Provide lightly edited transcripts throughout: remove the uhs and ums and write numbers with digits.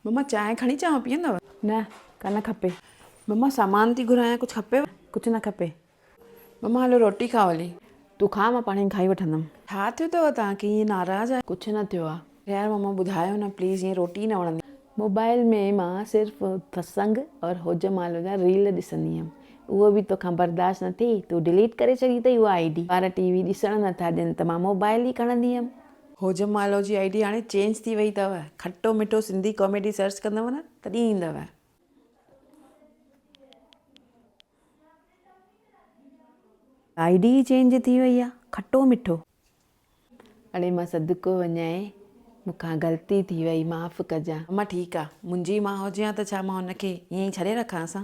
مما چانهه کڻي اچانو پيئندؤ؟ نه ڪانه کپي. مما سامان ٿي گهرايان ڪجهه کپيو؟ ڪجهه نه کپي. مما هلو روٽي کائو هلي. تون کاء مان پاڻهي کائي وٺندم. ڇا ٿيو اٿو توهان کي ائين ناراض آهيو؟ ڪجهه نه ٿيو آ. يار مما ٻڌايو نه پليز ائين روٽي نه وڻندي. موبائل ۾ مان صرف ستسنگ اور هوجمالو جا ريل ڏسندي هيم اهو به توکان برداشت نه ٿي تون ڊليٽ ڪري ڇڏي اٿئي اها I D. ٻار ٽي وي ڏسڻ نه ٿا ڏين ته مان موبائل ئي کڻندي هيم. هوجمالو جي I D هاڻي چينج ٿي وئي اٿو کٽو مٺو سنڌي ڪاميڊي سرچ ڪندؤ نه تڏهن ايندؤ. I D ئي چينج ٿي وئي آ کٽو مٺو. اڙي مان صدقو وڃانء مون کان غلطي ٿي وئي معاف ڪجان. اما ٺيڪ آ منهنجي ماء هجي ها ته ڇا مان هن کي ائين ئي ڇڏي رکانس ها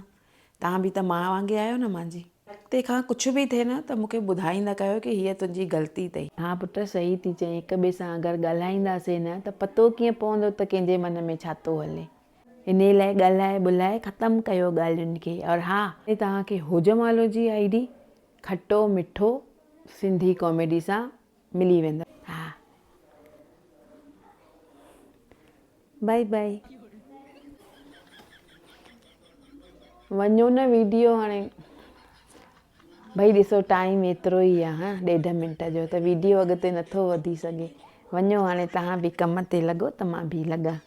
توهان به ته ماء وانگي آهيو نه مانجي. اڳتي کان ڪجهه به ٿئي نه ته مون کي ٻڌائيندا ڪيو ڪي هيء تنهنجي غلطي اٿئي. ها پٽ صحيح ٿي چئين هڪ ٻئي سان اگر ڳالهائينداسين نه ته پتو ڪيئن پوندو ته ڪنهن جي من ۾ ڇا ٿو هلي. انهي لاء ڳالهائي ٻولهائي ختم ڪيو ڳالهين کي اور ها. توهان کي هوجمالو جي I D کٽو مٺو سنڌي ڪاميڊي سان ملي ويندو. ها بائي بائي. وڃو نه ويڊيو هاڻي ڀئي ڏسو ٽائيم ايترو ئي آ ها ڏيڍ منٽ جو ته ويڊيو اڳتي نٿو وڌي سگهي وڃو هاڻي توهان به ڪم تي لڳو ته مان به لڳان.